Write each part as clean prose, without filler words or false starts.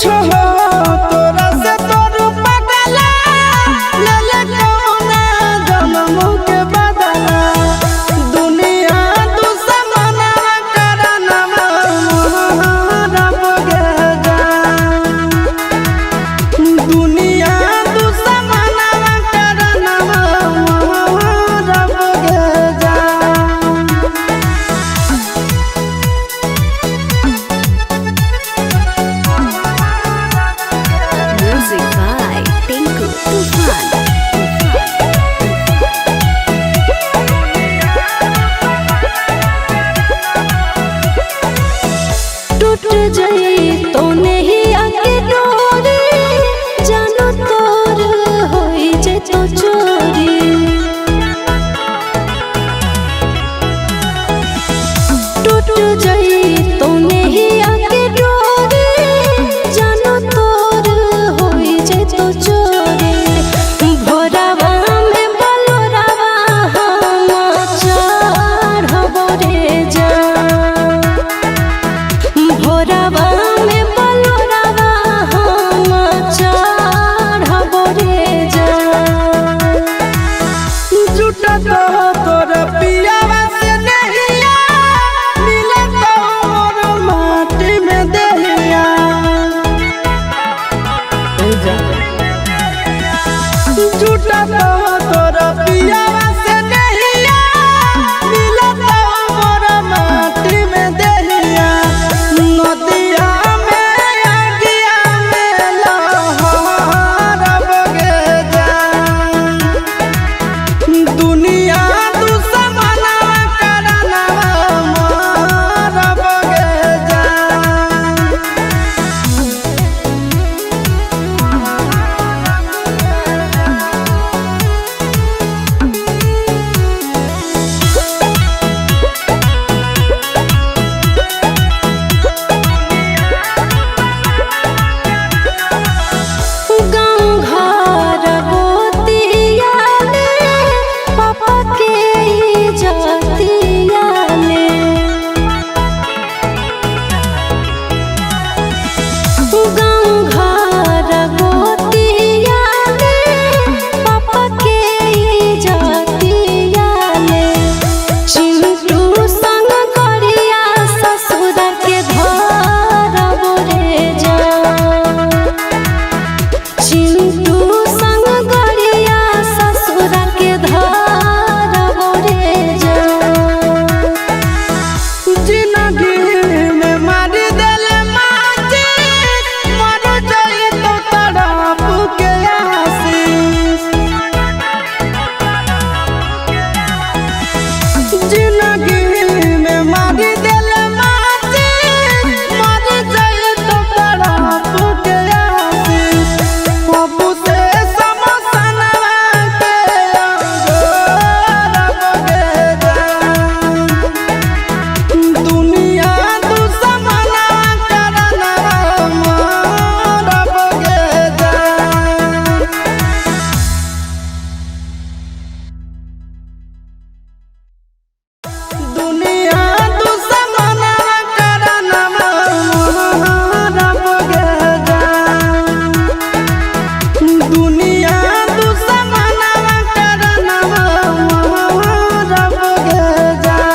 कुछ हो तोरा से तोर पगला ले ले कौना जन्म के बदला। दुनिया दुश्मना करनवा मोहरब गे जान। दुनिया दुश्मना करनवा मोहरब गे जान। Music by Tinku Tufan. टूट जाई तो नहीं आके डोरी जानो तोर होई जे तो चोरी। टूट जाई तो नहीं आके डोरी जानो तोर होई जे तो चोरी। भोरावा में बलोरावा हम चढ़बो रे जान। भोरावा में बलोरावा हम चढ़बो रे जान। जुटत तोर पियावा से नहिया मिलत मोर माटी में देहिया। जुटत तोर पियावा से नहिया मिलत मोर माटी में देहिया। नदिया में आगिया में लहरब गे जान। दुनिया दुश्मना करनवा मोहरब गे जान। गाँव घर गोतिया ले पापा के इज्जतिया ले। गाँव घर गोतिया ले पापा के इज्जतिया ले। चिंटू संग करिया ससुर के धरब रे जान। चिंटू संग गरिया ससुर के धरब रे जान। जिंदगी में मार देले माटी मर जाई तो तड़प के आशीष। जिंदगी में मार देले माटी मर जाई तो तड़प के आशीष। पप्पू से समसनवा के अंगोरब गे जान। दुनिया दुश्मना करनवा मोहरब गे जान। दुनिया दुश्मना करनवा मोहरब गे जान। दुनिया दुश्मना करनवा मोहरब गे जान।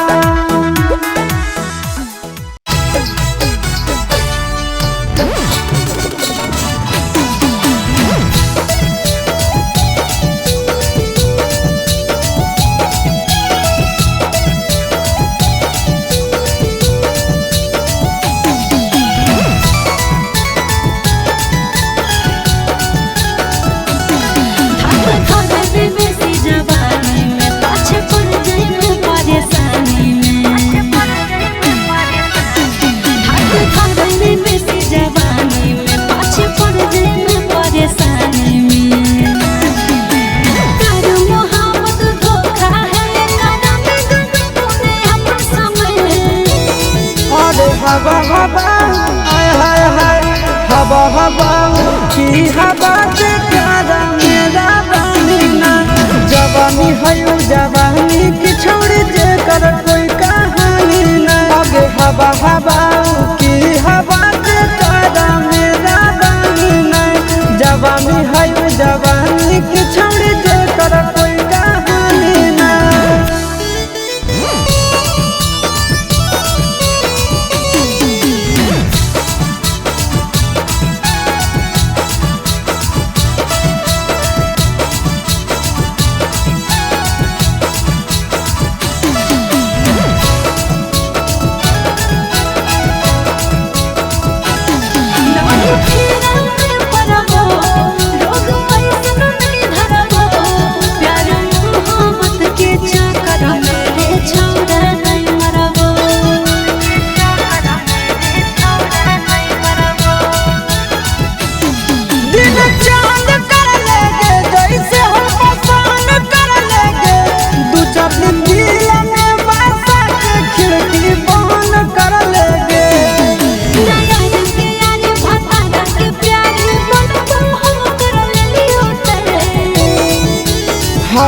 अरे हवा हवा आय हाय हाय हवा हवा की हवा से प्यारा मेरा रानी ना। जवानी है जवानी की छोड़ जे कर कोई कहानी ना। आगे हवा हवा की हवा से प्यारा मेरा।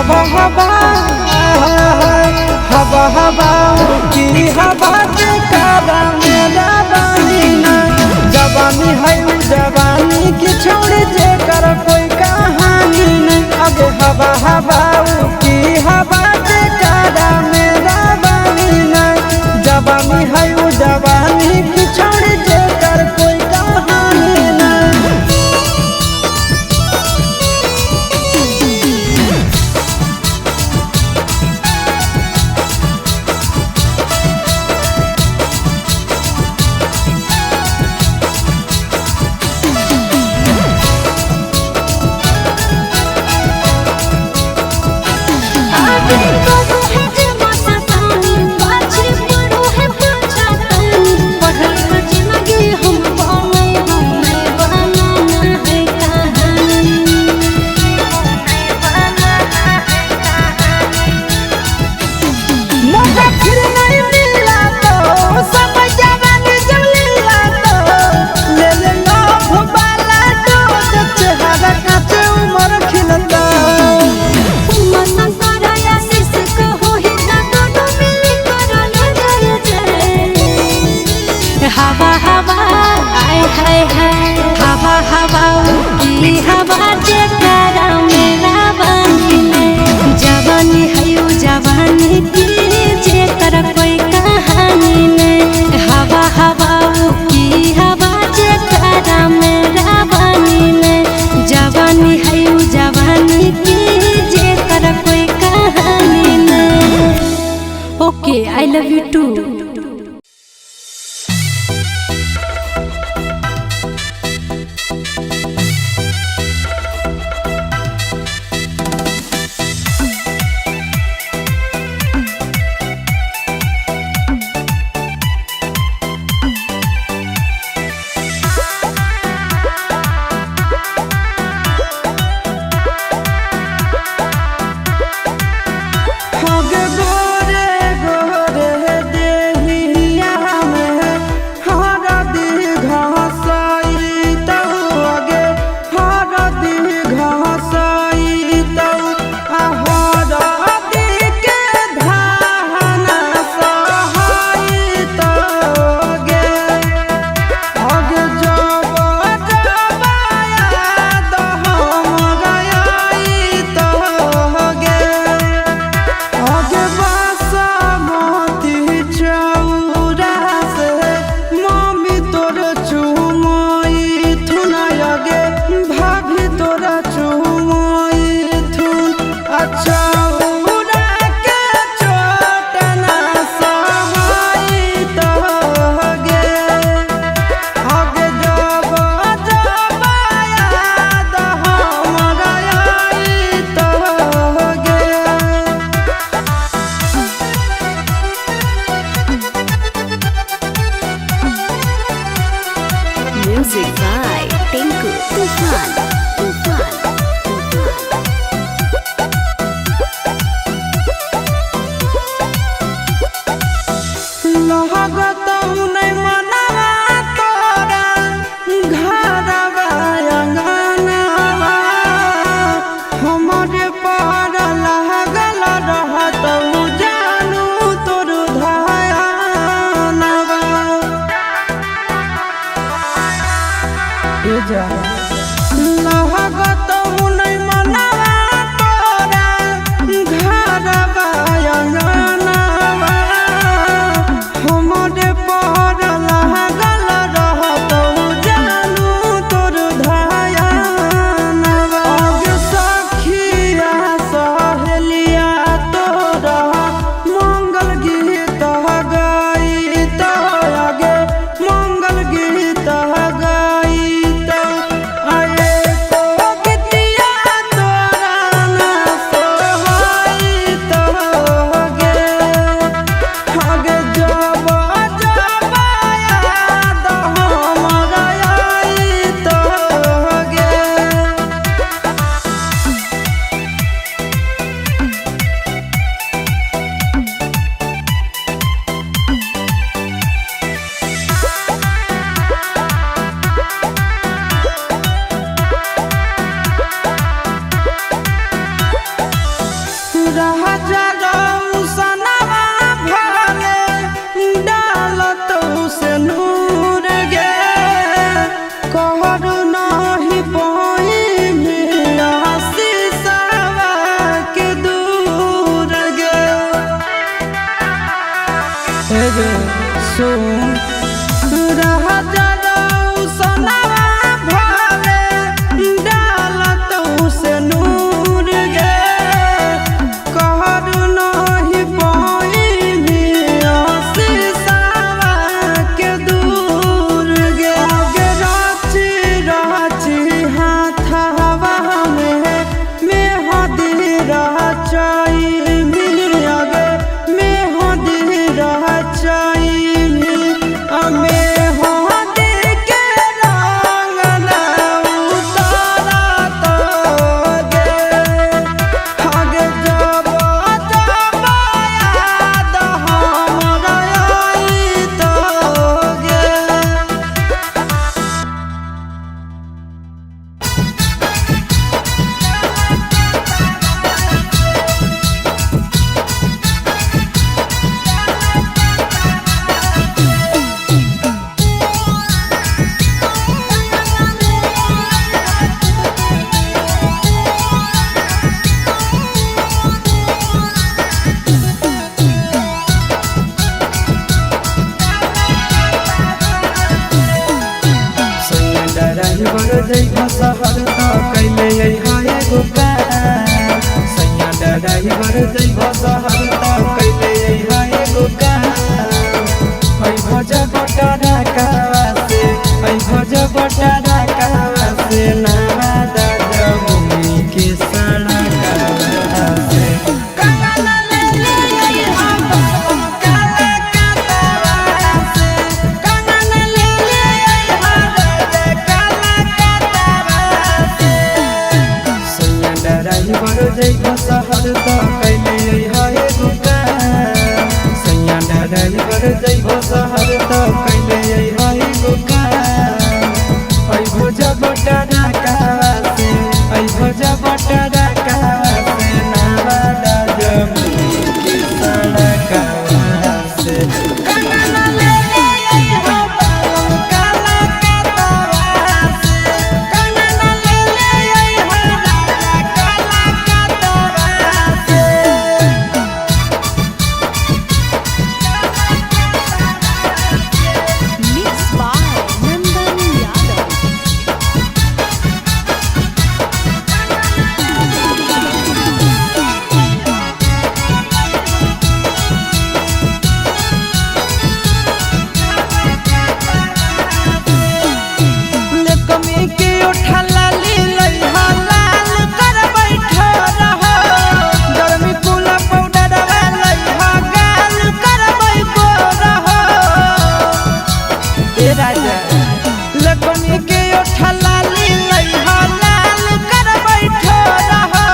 हवा हवा हवा हवा की हवा के कारा मेरा बानी ना। जवानी है उ जवानी की छोड़ जे कर कोई कहानी नहीं। अब हवा हवा की हवा के कारा मेरा बानी ना। जवानी है उ जवानी की छोड़ जे कर कोई कहानी नहीं। आगे करो है जे मस्तानी, पाछे पड़ो है पछतानी। पढ़ल का जिंदगी हम बने, हमें बनाना है कहानी। मौका फिर नहीं मिला तो सब जवानी जब लीला तो ले ले लाभ वाला डोज चेहरा काचे उम्र खिलता। उमा शंकर आशीष कहो ही ना दोनों मिली करो ले जय जय। हवा हवा आय हाय हाय, हवा हवा की हवा जे करा मेरा बानी ने। जवानी है उ जवानी की जे कर कोई कहानी ने। हवा हवा की हवा जे करा मेरा बानी ने। जवानी है उ जवानी की जे कर कोई कहानी ने। Okay, I love you too. होग गोरे गोरे देहिया में हरदी घसाई तौ आगे हरदी घसाई तौ आ हरदी के धाना सहाई तौ गे। अग जब जब याद हमरा आई तौ गे। अग बासमती चौरा से मम्मी तोर चुमई थुन अगे भाभी तोरा चुमई थुन। अच्छा के चोटना सहाई तो गे। अग जब जब याद हमरा आई तो गे। Music by Tinku Tufan. Tufan. Tufan. लगतौ नै मनवा तोरा घरवा अंगनवा हमरे पर लागल रहतौ जानू तोर धयानवा। लगतौ नै मनवा तोरा घरवा अंगनवा हमरे पर लागल रहतौ जानू तोर धयानवा। अग सखिया सहेलिया तोरा मंगल गीत गाइत आगे मंगल गीत गाइत। हजारों सनवा भावे डालत उसे नूर गे कहर नहीं पाइनी आशीषवा के दूर गे आगे राची राची हाथ हवा में मेहदी रचाई आगे मेहदी रचाई मेहदी के रंग ना उतारत गे आगे जब जब याद हमरा आइत गे। ड्राइवर जइबा शहर त कैले अइहा एगो काम। सैया ड्राइवर जइबा शहर त कैले अइहा एगो काम। ऐ भज बटरा कावा से, ऐ भज बटरा कावा से, नावा दादा मुनि के सड़ा कावा से। कंगना ले ले अइहा काला कातावा से, कंगना ले ले अइहा काला कातावा से। सैया ड्राइवर जइबा शहर त कैले अइहा एगो काम। सैया ड्राइवर जइबा शहर त कैले अइहा एगो काम। ऐ भोज बटरा कावा से, ऐ भोज बटरा कावा से, नावा दादा मुनि के सड़ा कावा से। कंगना ले ले अइहा काला कातावा से, कंगना ले ले अइहा काला कातावा से। Mixed by Nandan Yadav. लेकमी के उठा लाली लइहा लाल कर बैठा रहो। गर्मी कुल पाउडर लइहा गाल कर बैठो रहो। ए राजा लेकमी के उठा लाली लइहा लाल कर बैठो रहो।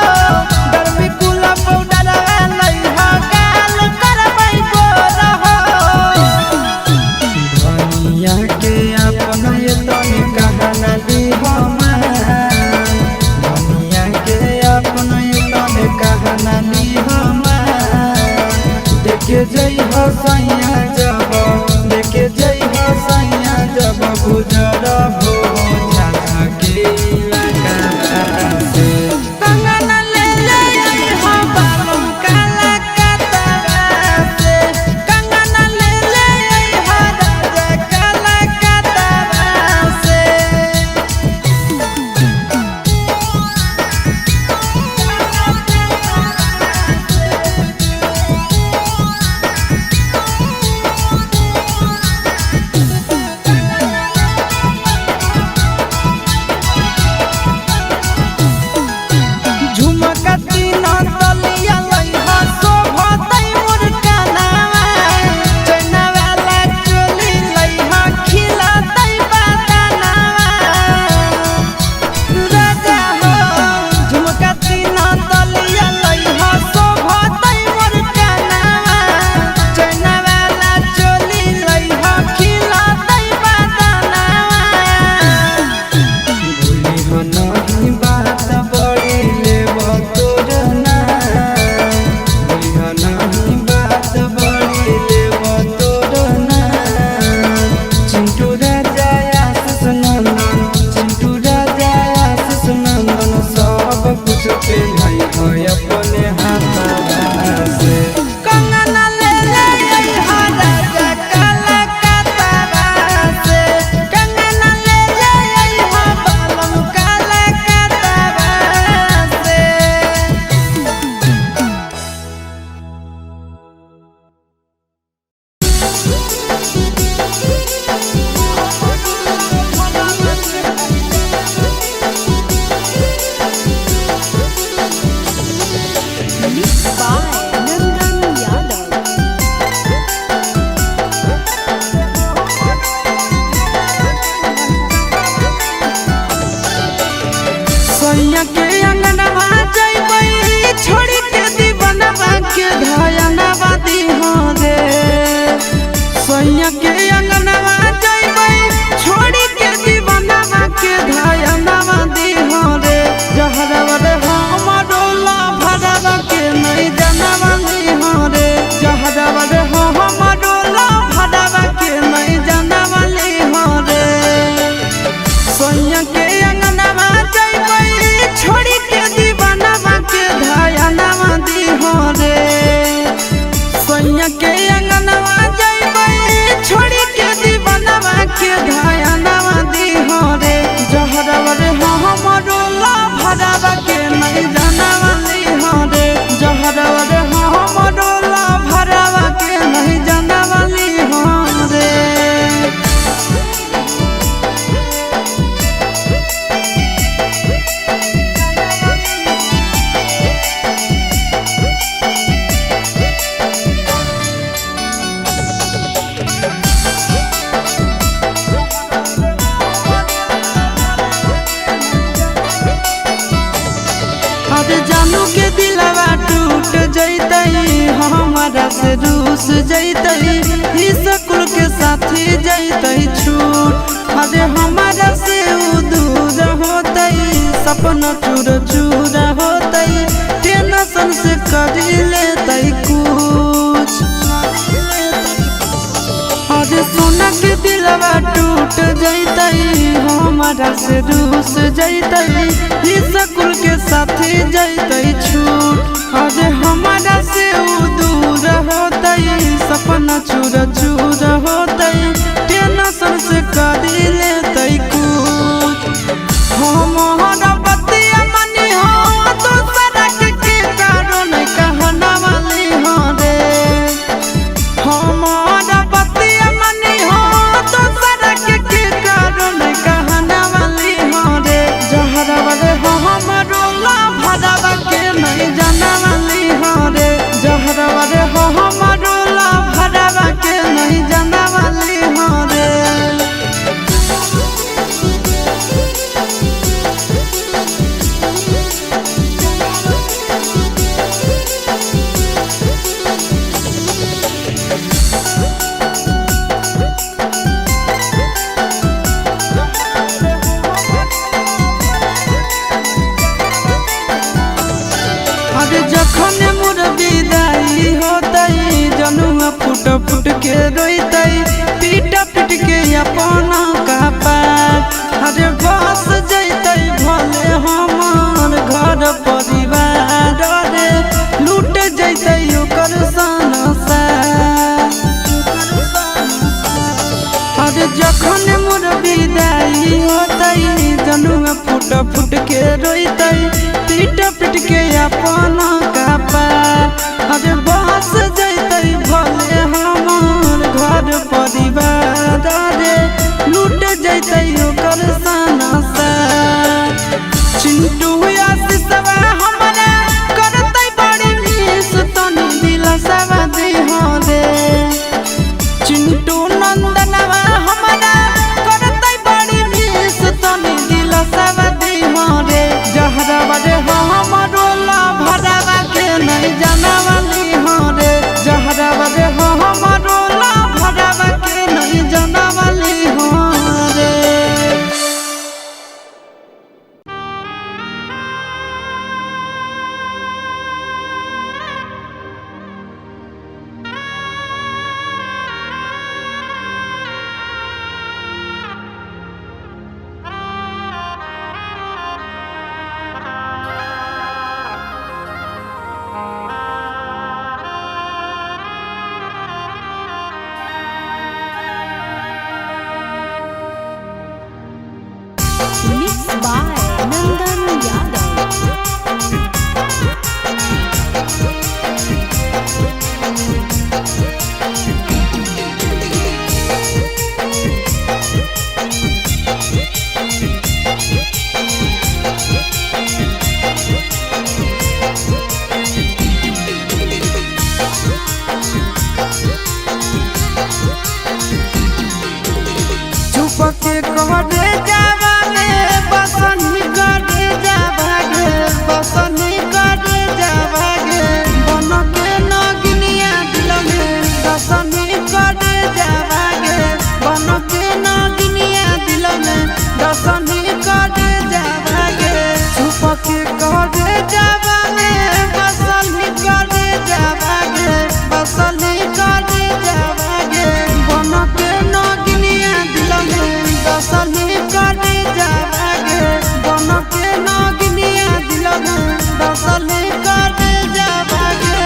गर्मी कुल पाउडर लइहा गाल कर बैठो रहो। धनिया के अपन ये तनी कहना ली धनिया के अपन ये तनी कहना ली देखे जई हो सैया जब, देखे जई हो सैया जब गुजर भो झाला के इलाका से। कंगना ले ले अइहा बालम काला कातावा से, कंगना ले ले अइहा राजा काला कातावा से। हमारा से रूस जैतई, स्कूल के साथी जैतई छूट। अरे हमारा से उ दूर होतई, सपना चूर चूर होतई, टेंशन से करी लेतई कुछ। अरे सोना के दिलवा टूट जैतई, हमारा से रूस जैतई, स्कूल के साथी जैतई छूट। अरे हमारा से उ दूर होतई, सपना चूर चूर होतई, टेंशन से करी लेतई कुछ। हमारा बतिया मनी हो दोसरा के कारण कहना वाली हो रे। हमारा बतिया मनी हो दोसरा के कारण कहना वाली हो रे। जहरवा रे हो हमरो ला भरवा के नहीं जाना वाली हो रे। जहरवा रे हो हमरो ला भरवा के नहीं जाना वाली हो रे। अरे जखन मोर विदाई होतई, जनुआ फुट फुट के रोइतई, पीट पीट के अपना कपार। अरे बस जैतई भले हमार घर परिवार रे, लूट जैतई ओकर संसार। अरे जखन मोर विदाई होतई, जनुआ फुट फुट के रोइतई, पीट पीट के अपना कपार। अरे बस जैतई भले हमार घर परिवार रे, लूट जैतई ओकर संसार। चिंटू आशीषवा हमरा करतई बड़ी मिस, तनी दिलसवा दिहो रे। चिंटू नंदनवा हमरा करतई बड़ी मिस, तनी दिलसवा दिहो रे। जहरवा रे हो हमरो ला भरवा के नहीं जाना वाली हो रे। जहरवा रे हो हमरो ला भरवा के नहीं जाना वाली हो रे। Mixed by Nandan Yadav. चुप के करे जावा रे, बसनी करे जावा गे, बसनी करे जावा गे, बन के नगिनिया दिलमे, बसनी करे जावा गे, बन के नगिनिया दिलमे, बसनी करे जावा गे। चुप के करे जावा रे, बसनी करे जावा गे, बसनी करे जावा गे, बन के नगिनिया दिलमे, बसनी करे जावा गे, बन के नगिनिया दिलमे, बसनी करे जावा गे।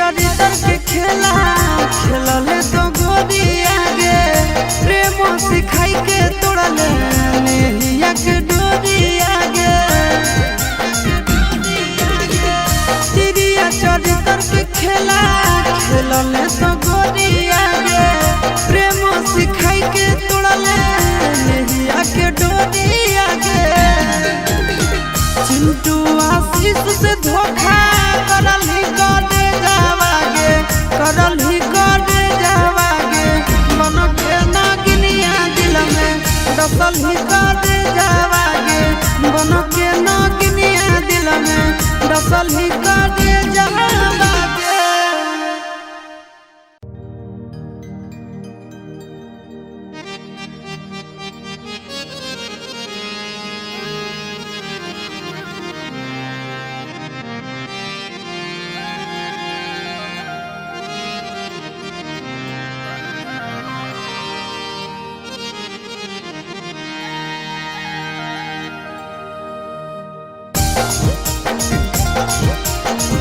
चरित्र के खेला खेलले तो गोरिया गे, प्रेम सिखाई के तोड़ले नेहिया के डोरिया गे। तिरिया चरित्र के खेला खेलले तो गोरिया गे, प्रेम सिखाई के तोड़ले नेहिया के डोरिया गे। चिंटू आशीष से धोखा करल ही करे जावागे, करल ही करे जावागे। मन के नागिनिया दिल में डसल ही करे जावागे, मन के नागिनिया दिल में डसल ही करे जावागे। Thank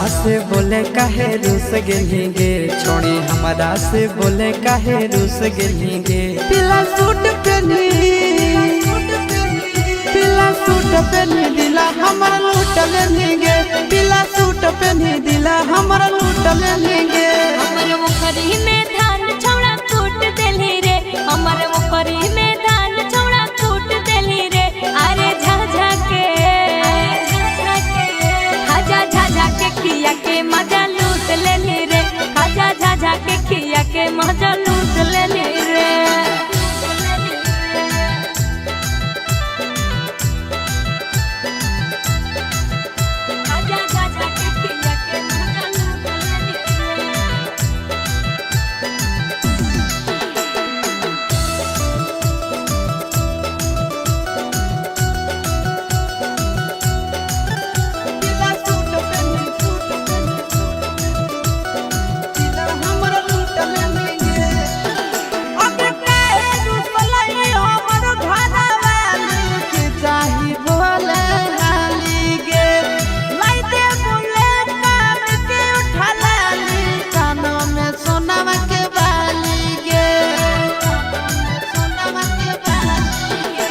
हमरा से बोले काहे रूस गेली गे, छोड़ी हमरा से बोले काहे रूस गेली गे। पीला सूट पहनी, पीला सूट पहनी दिला हमर लूट लेनी गे, पीला सूट पहनी दिला हमर लूट लेनी गे। हमर ओखरी में धान छौड़ा कूट देली रे, हमर ओखरी में धान छौड़ा कूट देली रे। अरे झाझा के खाजा झाझा के खिया के मजा लूट लेली रे, खाजा झाझा के खिया के मजा लूट लेली रे। खाजा झाझा के खिया के मजा लूट लेली रे। पीला सूट पहनी, सूट पहनी, दिला हमर लूट लेनी गे। अब काहे रूसलाई हमर घरवाली के चाही बोले हाली गे, लाई दे बोले कान के उठा लाली, कानों में सोनावा के बाली गे, सोनावा के बाली गे।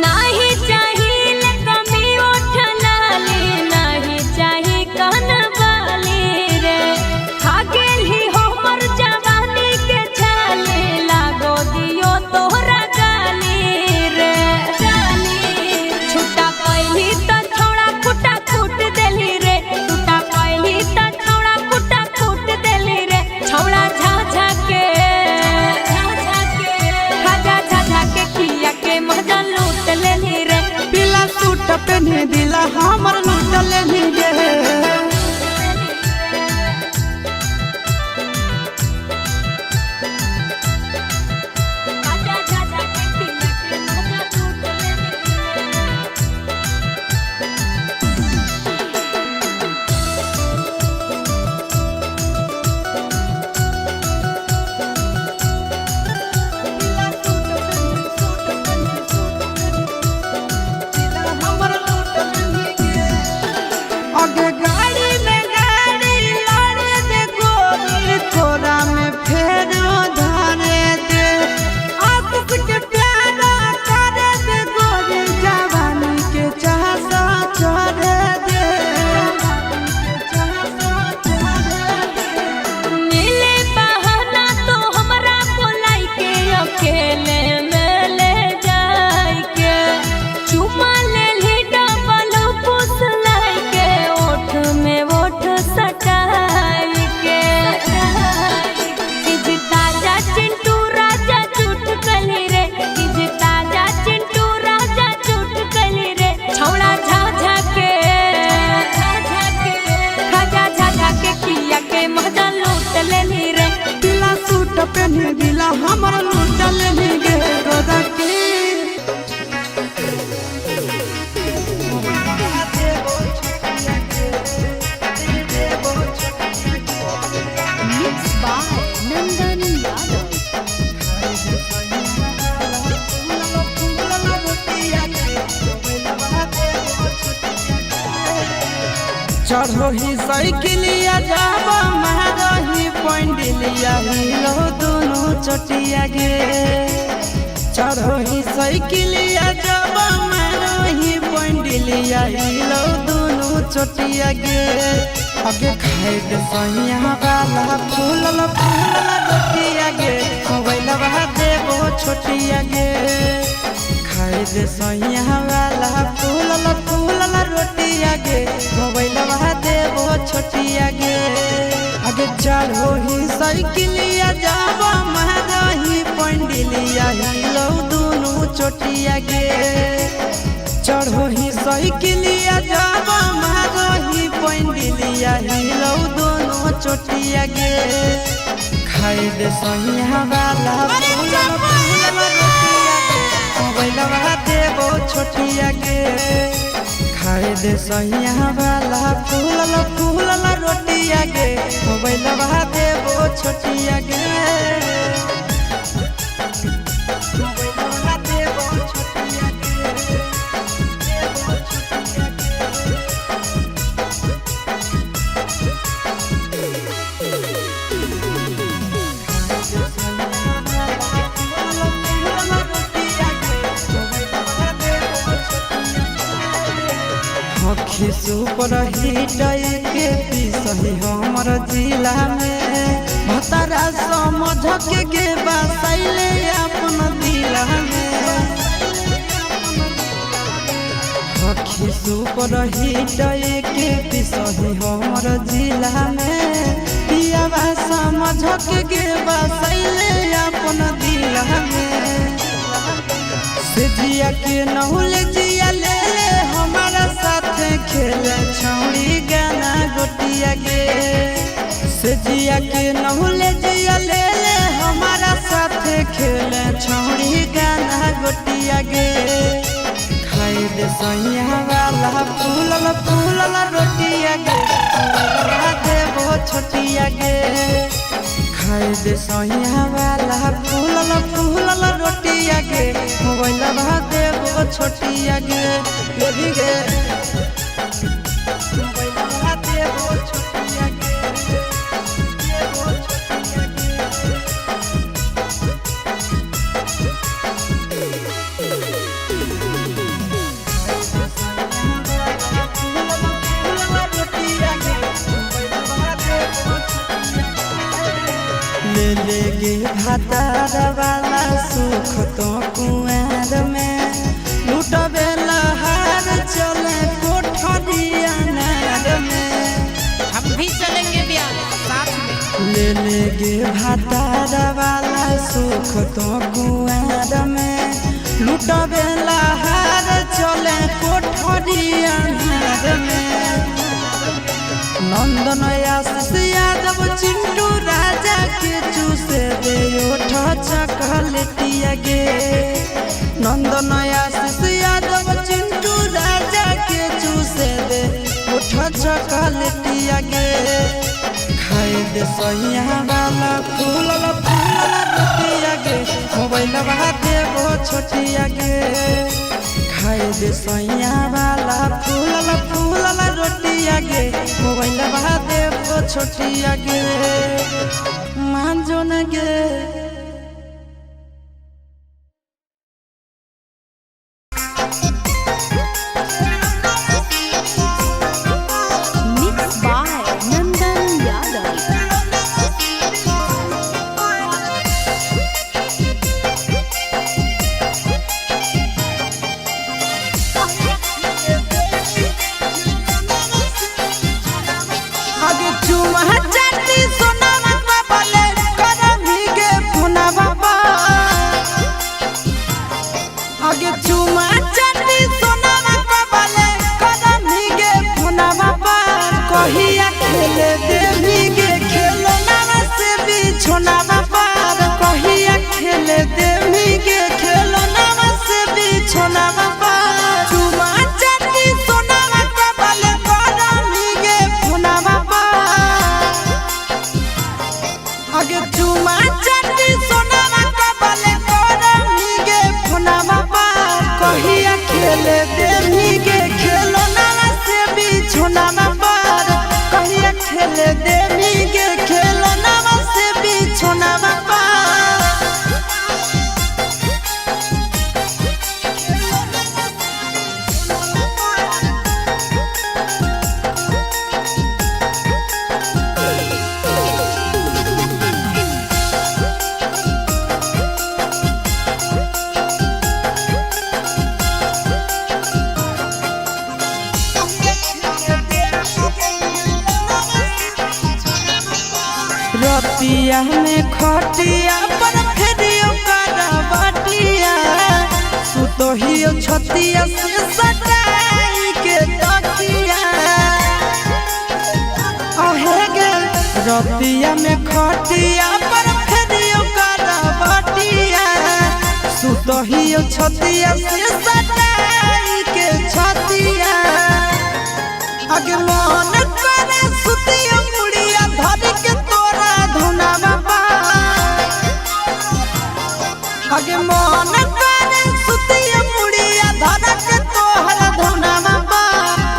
नाही चाहिल कमी उठलाली, नाही चाही कनवाली रे। खा गेली हमर जवानी के छाली, लागो दियो तोहरा गाली रे। छुट्टा कैली त छौड़ा कुटा कूट देली रे, छुट्टा कैली त छौड़ा कुटा कूट देली रे। छौड़ा झाझा के खाजा झाझा के खिया के मजा लूट लेली रे। पीला सूट पहनी दिला हमर लूट लेनी गे। खाजा झाझा के खिया के मजा लूट लेली रे। पीला सूट पहनी, सूट पहनी, सूट पहनी, दिला हमर लूट लेनी गे। आगे गाड़ी में गाड़ी लड़े दे गोरी, कोरा में फेरो धारे दे, आसुस के प्यारा करे दे गोरी, जवानी के चाहसा चढ़े दे, चाहसा चढ़े दे। मिले बहाना तो हमरा बोलाई के अकेले में ले जाई के, चुमा ले ली डबल पुस लाई के, ओठ में ओठ सटाई के। चीज ताजा चिंटू राजा झूठ कली रे, चीज ताजा चिंटू राजा झूठ कली रे। छौड़ा झाझा के खाजा झाझा के खिया के मजा लूट लेली रे। पीला सूट पहनी दिला हमर लूट लेनी गे गोदा के। Mixed by Nandan Yadav. चढ़ो ही साइकिलिया जाब मारही पंडिलिया हिलो दोनों चटिया गे। चढ़ो ही साइकिलिया जाब मारही पंडिलिया हिलो दोनों चटिया गे। आगे खाए दे सैया वाला फूलल फूलल रोटिया गे, मोबाइलवा देबो छोटिया गे। खाए दे सैया वाला फूलल फूलल रोटिया गे, मोबाइलवा देबो छोटिया गे। आगे चढ़ो ही साइकिलिया जाब मारही पंडिलिया हिलो दोनों चोटिया गे। चढ़ो ही साइकिलिया जाब मारही पंडिलिया हिलो दोनों चोटिया गे। खाए दे सैया वाला फूलल फूलल रोटिया गे, मोबाइलवा देबो छोटिया गे। खाए दे सैया वाला फूलल फूलल रोटिया गे, मोबाइलवा देबो छोटिया गे। मोबाइलवा देबो छोटिया गे, देबो छोटिया गे। सुपर हिट के पीसही हमर जिला में। भतारा समझ के गे बसैले अपन दिला में। हखी सुपर हिट के पीसही हमर जिला में। पियावा समझ के गे बसैले अपन दिला में। से जिया के नहुल जिया ले ले हमारा साथ खेले छौड़ी गाना गोटिया गे। से जिया के नहुल जिया ले ले हमारा साथ खेले छौड़ी गाना गोटिया गे। खाए दे सैया वाला फूलल फूलल रोटिया गे, देबो छोटिया गे। खाए दे सैया वाला फूलल फूलल रोटिया गे, मोबाइल देबो छोटिया गे। लेबी गे मोबाइल देबो छोटिया गे, देबो छोटिया गे। ले ले गे भातार वाला सुख तो कुआर में, लुटबे लहार चले कोठरिया नार में। हम भी चलेंगे ब्याह साथ में। ले ले गे भातार वाला सुख तो कुआर में, लुटबे लहार चले कोठरिया नार में। नंदन आशीष यादव चिंटू राजा के चूसे दे ओठ चकलेटिया गे। नंदन आशीष यादव चिंटू राजा के चूसे दे ओठ चकलेटिया गे। खाए दे सैया वाला फूलल फूलल रोटिया गे, मोबाइल देबो छोटिया गे। खाए दे सैया वाला फूलल फूलल रोटिया गे, मोबाइल देबो छोटिया गे। मान जो न गे। Mix by Nandan Yadav. आगे चुमा चाटी सोना बाबा ले करमी गे पुना बाबा। आगे चुमा चाटी सोना बाबा ले करमी गे पुना बाबा। कहिया खेले देवी गे खेलना से बिछोना बाबा। कहिया खेले देवी गे खेलना से बिछोना बाबा। चुमा चाटी सोना बाबा ले करमी गे पुना बाबा। आगे चुमा चाटी सोना बाबा ले करमी गे पुना बाबा। कहिया खेले देवी गे खेलना से बिछोना बाबा। कहिया खेले देवी गे खेलना से बिछोना बाबा। रतिया में खटिया पर फेरियो करवटिया, सुतोहियो छतिया से सटाई के तकिया। अहे गे रतिया में खटिया पर फेरियो करवटिया, सुतोहियो छतिया से सटाई के छतिया। आगे मन करे सुतियो मुड़िया धर के तोरा धुना बाबा। आगे मन करे सुतियो मुड़िया धर के तोहरा धुना बाबा।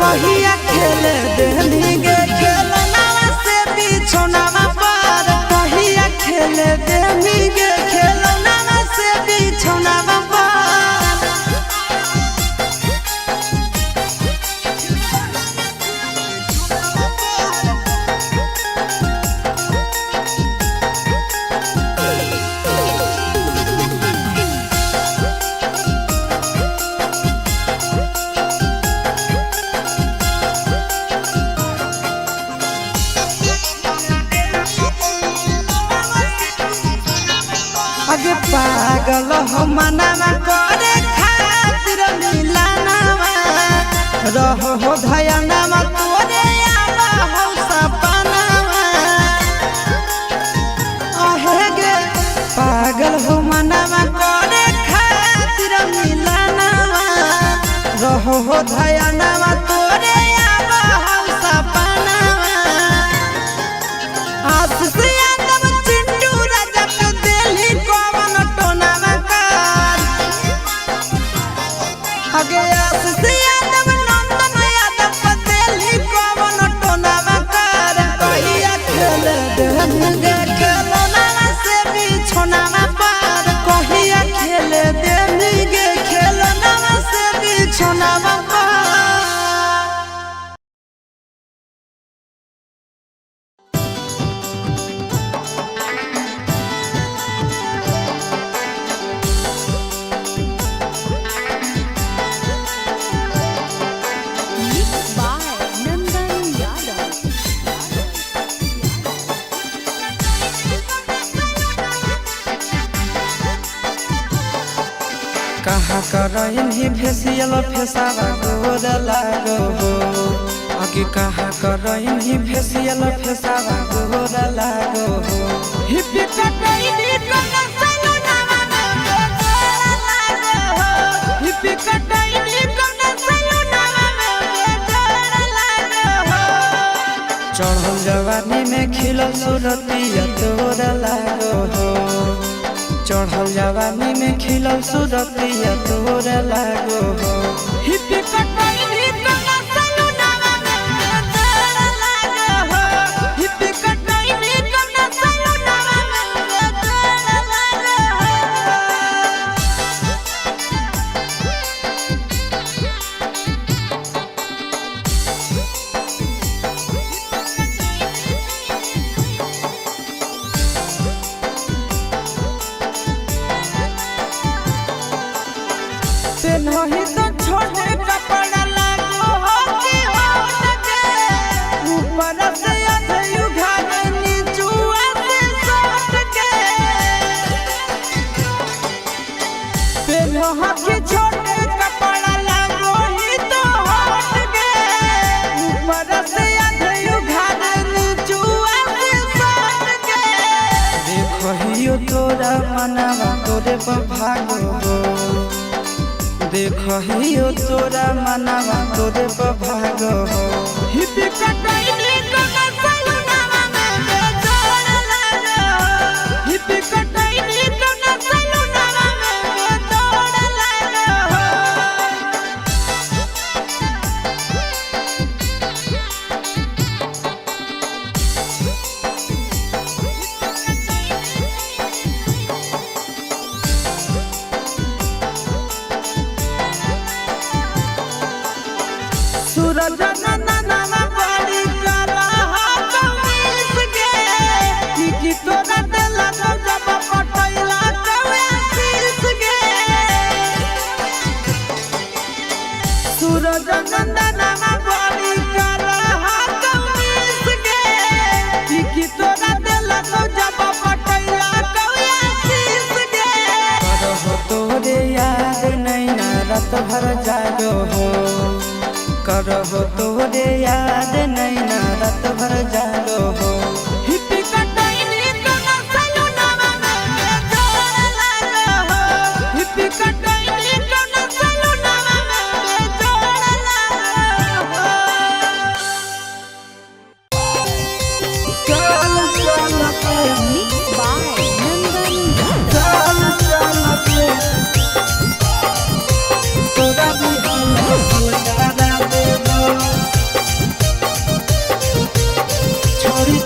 कहिया खेले देनी गे खेलना से बिछोना बाबा। कहिया खेले देनी गे खेलना से बिछोना बाबा। अगे पागल हो मनावा करे खातिर मिलानावा रहो हो धयनावा तोरे आवा हो सपनावा आहे गे पागल हो मनावा करे खातिर मिलानावा रहो हो धयनावा तोरे आवा हो सपनावा आशीष यादव चिंटू राजा के दिल्ली कवन टोनावा कर अगे आशीष यादव नंदन यादव के दिल्ली कवन टोनावा कर कहिया खेल देंगे खेलनावा से बिछोनावा पार कहिया खेल देंगे खेलनावा से बिछोनावा पार। Mixed by Nandan Yadav. कहाँ करही फेसियल फेसावा गोर लागो हो अगे कहाँ करही फेसियल फेसावा गोर लागो हो हिपी कटैनी कना सलूनावा में बेजोड़ लागो हो हिपी कटैनी कना सलूनावा में बेजोड़ लागो हो चढ़ल जवानी में खिलल सुरतिया तोर लागो हो चढ़ल जवानी में खिलल सुरतिया तोर लागो हो हिपी कटैनी कना सलूनावा में बेजोड़ लागो हो हिपी कटैनी कना सलूनावा में बेजोड़ लागो हो। पेन्हही तो छोटे कपड़ा लागो हो कि होट के ऊपर से अधयु घाघ नीचुआ से सट के पेन्ह के छोटे कपड़ा लागो ही तो होट के ऊपर से अधयु घाघ नीचुआ से सट के देखहियो तोरा मनावा तोरे पर भागो हो देखहियो तोरा मनावा तोरे पर भागो हो हिपी कटैनी कना सलूनावा में बेजोड़ लागो हिपी कटैनी कना सलूनावा में बेजोड़ लागो हो। सूरज नंदनवा बड़ी कला कमीज गे की तोरा देला जब पटैला कवे शीश गे सूरज नंदनवा बड़ी कला कमीज गे की तोरा देला जब पटैला कवे शीश गे करहो तोरे याद नैना रात भर जागो हो करहो तोरे याद नैना रात भर जागो हो हिपी कटैनी कना सलूनावा में बेजोड़ लागो हो हिपी कटैनी कना सलूनावा में बेजोड़ लागो हो। चल चल के Mixed by Nandan Yadav. चल चल के तोरा बिहान सोना देबो छोड़ी।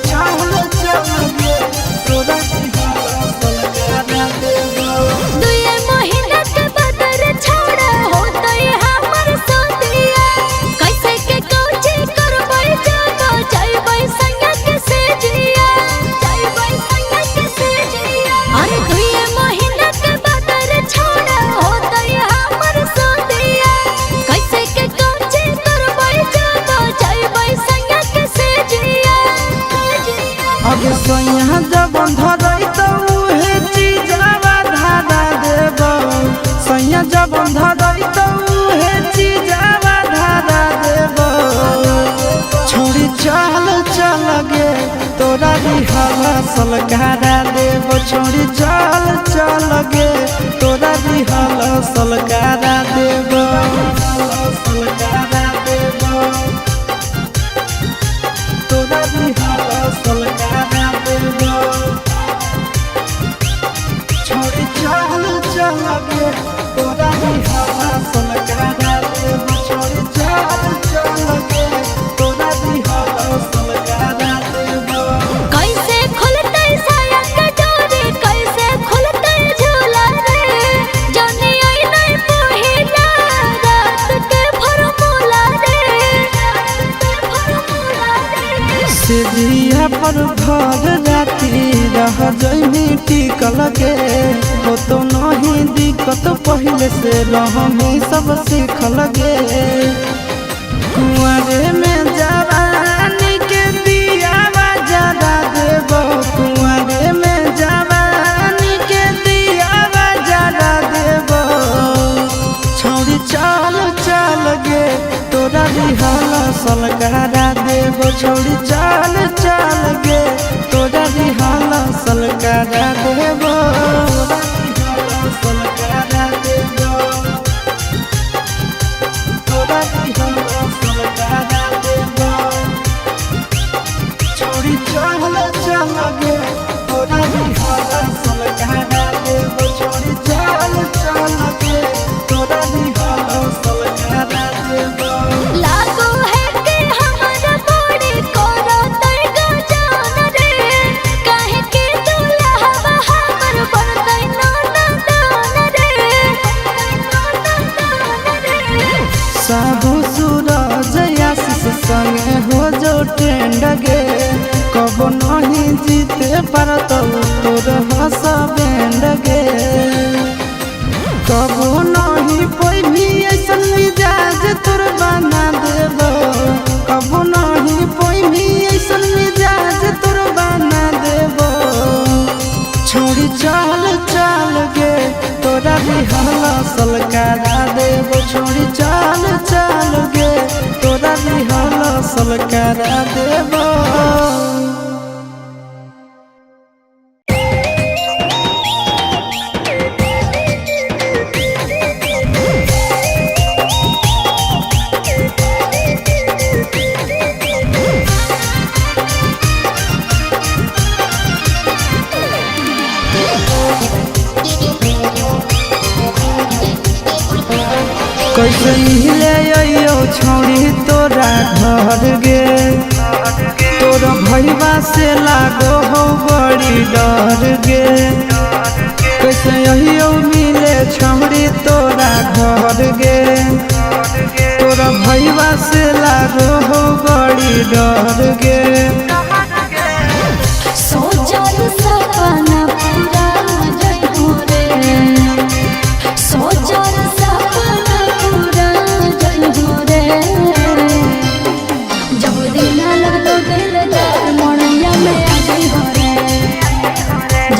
रिहल सलकारा देव छोड़ी चल चल गे तोरा रिहल सलकारा देव सलकारा देव तोरा रिहल सलकारा देव छोड़ी चल चल गे तोरा रिहल सलकारा देव छोड़ी चल चल गे तोरा रिहल सलकारा देव। कैसे खुलतै साया के डोरी, कैसे खुलतै झूला रे, जानी आई नहीं पहिला रात के फॉर्मूला रे, रात के फॉर्मूला रे। सिरिया पर भर राती रह जइमी टिकल गे हो तो नहीं दिक्कत पहले से रहमी सब सीखल गे कुंवरे में जवानी के दियावा जरा देबो कुंवरे में जवानी के दियावा जरा देबो छौड़ी चल चल गे तोरा रिहल सलकारा देबो छौड़ी चल चल गे तोरा रिहल सलकारा देबो सलकारा देबो तोरा रिहल सलकारा देबो छौड़ी चल चल गे तोरा रिहल सलकारा देबो छौड़ी चल चल गे तोरा रिहल सलकारा देबो। लागो है कि हमर बड़ी करतै गजान रे, काहे कि दुल्हवा हमर बनतै नाना दान रे, नाना दान रे। साहु सूरज आशीष संगे हो जो ट्रेंड गे कबो नहीं जीते पारत तोर हस बैंड गे कबो नहीं पैभी ऐसन मिजाज तोर बना देबो कबो नहीं पैभी ऐसन मिजाज तोर बना देबो छोड़ी चल चल गे तोरा रिहल सलकारा देबो छोड़ी चल चल गे तोरा रिहल सलकारा देबो। कैसे मिले अइयो छौड़ी तोरा घर गे तोरा भैया से लागो हो बड़ी डर गे कैसे अइयो मिले छौड़ी तोरा घर गे तोरा भैया से लागो हो बड़ी डर गे। सोचल सपना पूरा जइहो रे, सोचल सपना पूरा जइहो रे, जब दिल लगलो दिल दार मोड़िया में आ जइहो रे,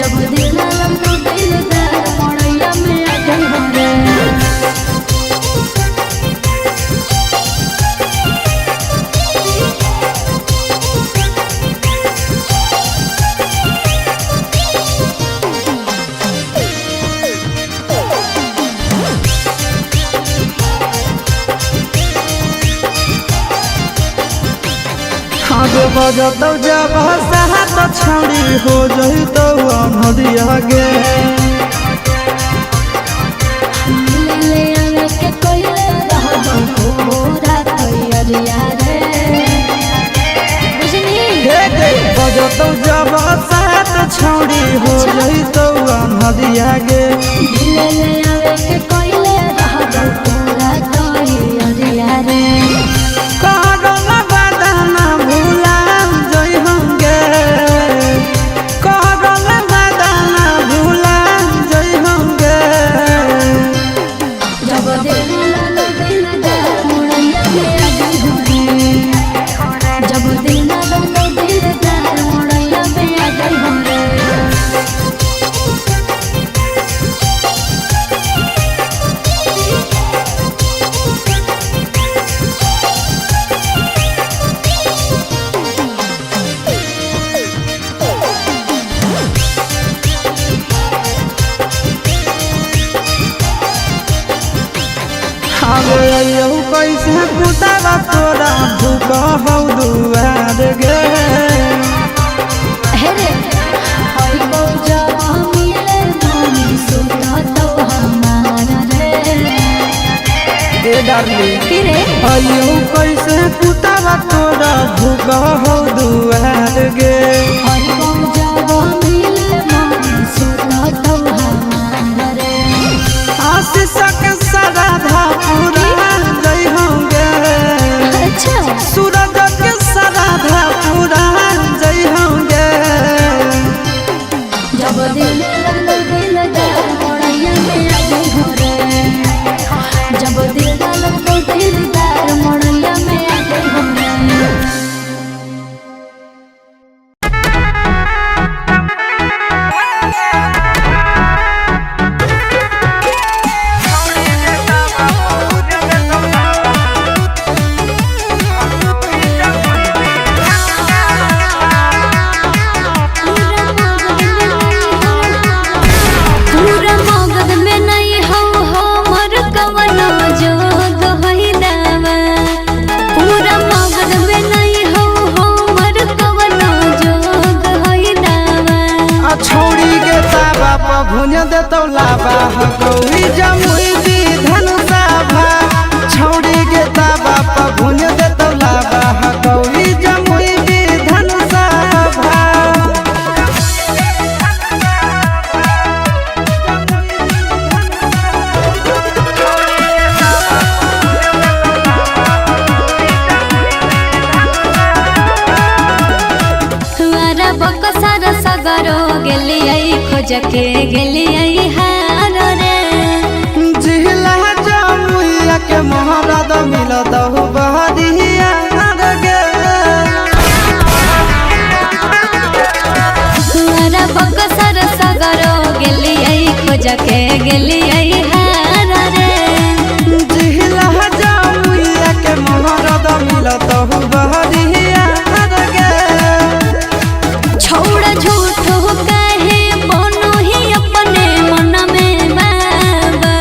जब दिल लगलो दिल दार मोड़िया में आ जइहो रे। आग बजतौ जब सात छौड़ी हो जइतौ अनहरिया गे ले ले आवे के कोइले रहबो पूरा तैयारिया रे, बुझनी। हे गे बजतौ जब सात छौड़ी हो जइतौ अनहरिया गे ले ले आवे के कोइले रहबो पूरा तैयारिया रे। करल वादा भुला जइहं गे करल वादा भुला जइहं गे जब दिल लगलो दिल दार मोड़िया में आ जइहो रे, जब दिल लगलो दिल दार मोड़िया में आ जइहो रे। आगे अयहू कैसे कुतावा तोरा भूख हौ दुआर गे। हे रे होई बौजवा मिले मामी सुता तो हमारा रे। ए डार्लिंग। की रे? अयहू कैसे कुतावा तोरा भूख हौ दुआर गे। होई बौजवा मिले मामी सुता तो हमारा रे। आशीष के सराधा पूरा जई होंगे। अच्छा। सूरज के सराधा पूरा जई होंगे। जब दिल लगल दिल दार मोड़ैया में आ गई हो रे। जब दिल लगल दिल दार मोड़ैया में आ गई हो रे। पूरा मगध में नहीं हो हमर कवनो जोग होई दावा। पूरा मगध में नहीं हो हमर कवनो जोग होई दावा। आ छौड़ी के ताबा पर भुन देतौ लाबा हकौड़ी जमुई विधन सभा। छौड़ी के ताबा पर भुन देतौ लाबा हकौड़ी जमुई विधन सभा। हमारा बकसर सगरो गेलियै खोज के गेलियै हार रे। जिला जमुइया के मोहरा मिलत हो बहरिया गे। हमारा बकसर सगरो गेलियै खोज के गेलियै हार रे। जिला जमुइया के मोहरा मिलत हो बहरिया गे। छोड़ा झूठो काहे बनो ही अपने मन में बाबा।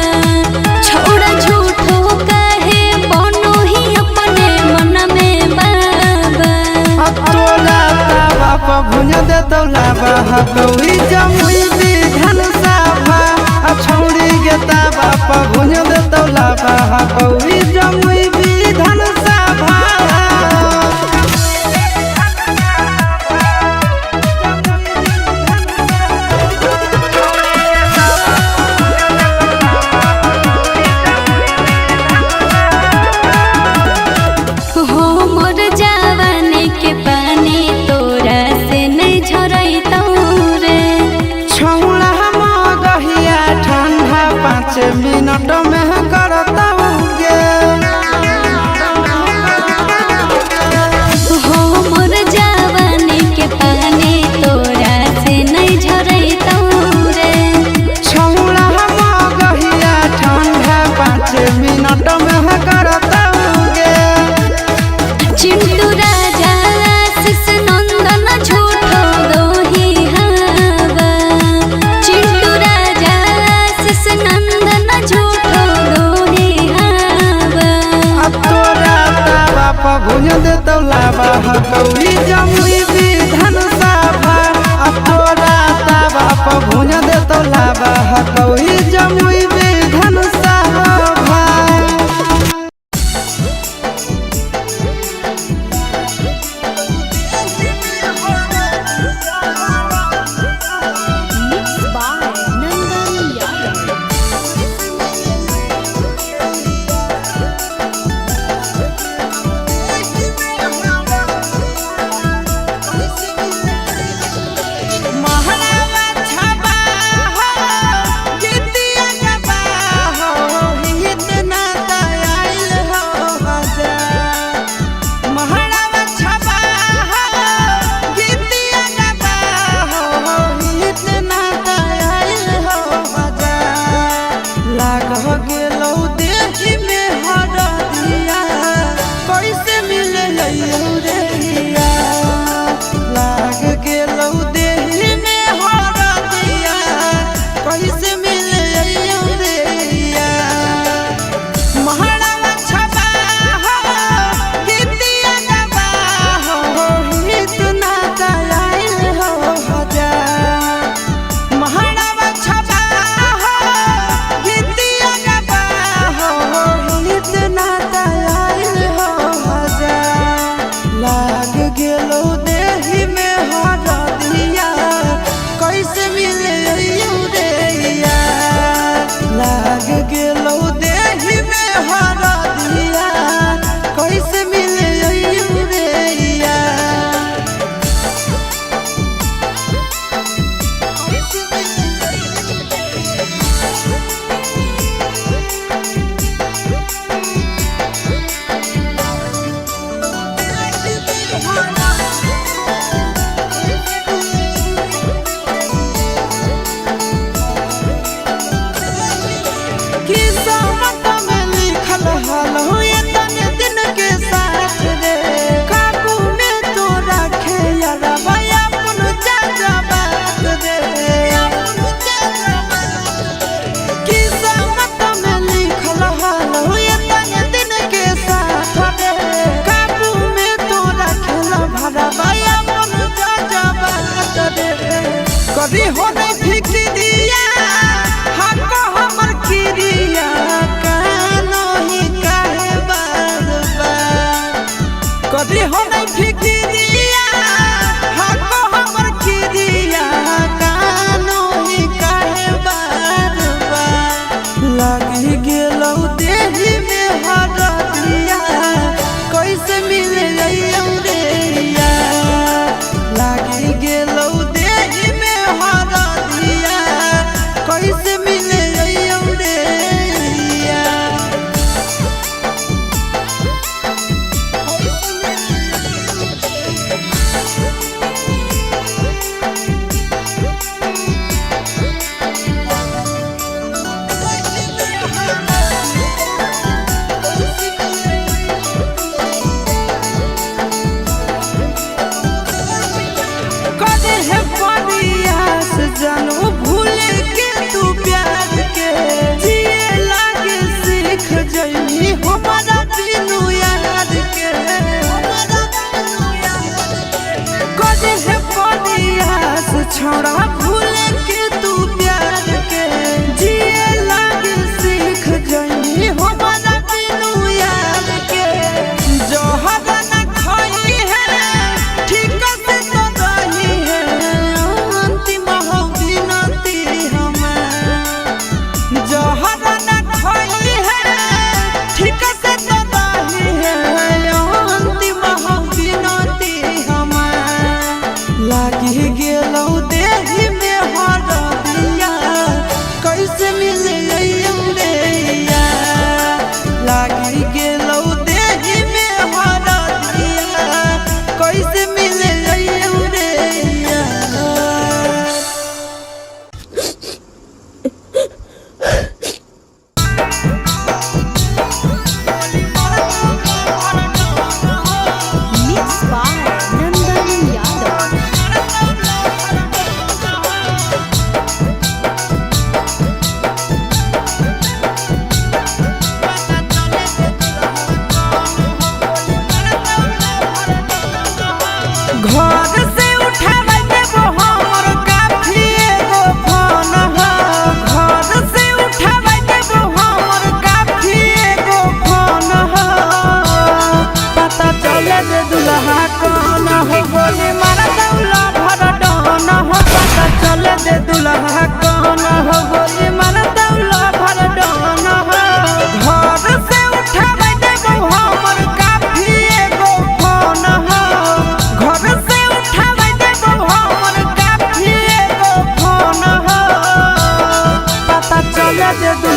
छोड़ा झूठो काहे बनो ही अपने मन में बाबा। तोला तावा पर भुन देतौ लाबा हकौड़ी जमुई विधन सभा। आ छौड़ी के तावा पर भुन देतौ लाबा हकौड़ी जमुई विधन सभा। हो मोर जवानी के पानी तोरा से नहीं झरैतौ रे। छौड़ा मगहिया ठंडा 5 मिनट में करतौ गे। हो मोर जवानी के पानी तोरा से नहीं झरैतौ रे। छौड़ा मगहिया ठंडा 5 मिनट में करतौ गे। चिंटू राजा आशीष नंदन झूठो दोही हवा। चिंटू राजा आशीष नंदन झूठो दोही हवा। आ तोरा तावा पर भुन देतौ लाबा हकौड़ी जमुई विधन सभा। आ तोरा तावा पर भुन देतौ लाबा हकौड़ी जमुई विधन सभा। Mix by Nandan Yadav. महरावा छाबा हो गीतिया।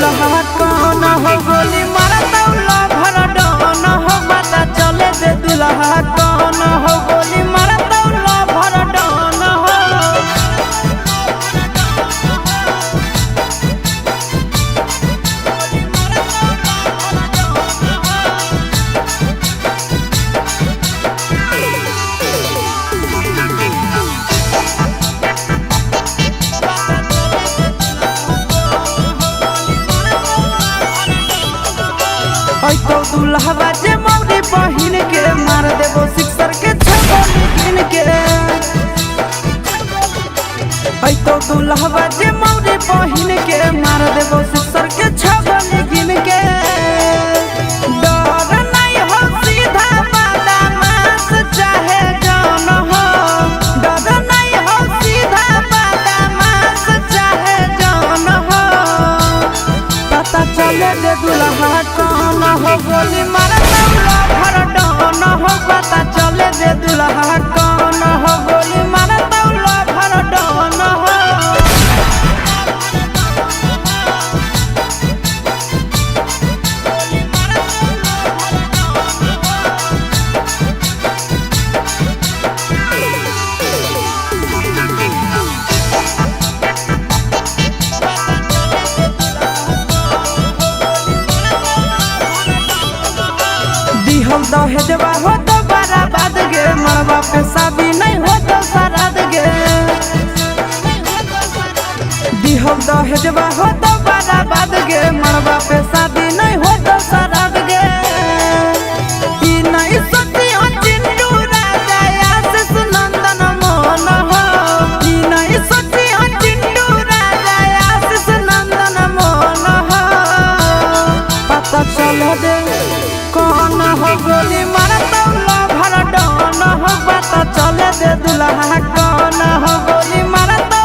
दुल्हा कौन हो, गोली मारता भर डन हो। पता चले दे दुल्हा कौन हो, गोली मारता भर डन हो। ऐ तो दुल्हवा जे मौरी बहिन के मार देबो सिक्सर के छगोली गिन के। ऐ तो दुल्हवा जे मौरी बहिन के मार देबो सिक्सर के छगोली गिन के। डर नहीं हो सीधा वाला मांस चाहे जान हो, डर नहीं हो सीधा वाला मांस चाहे जान हो। पता चले दे दुल्हा कौन हो, गोली मारता भर डन हो। पता चले दे दुल्हा कौन हो, गोली मारता भर डन हो। दिहल दहेजवा हो तो बराबाद गे, मरवा पे शादी नहीं हो तो सराद गे। दिहल दहेजवा हो तो बराबाद गे, मरवा पे शादी नहीं हो तो सराद गे। ई नहीं सोची हो चिंटू राजा आशीष नंदन मोहन हो, ई नहीं सोची हो चिंटू राजा आशीष नंदन मोहन हो। पता चल दे कौन हो, गोली मारता भर डन हो। पता चले दे दुल्हा कौन हो, गोली मारता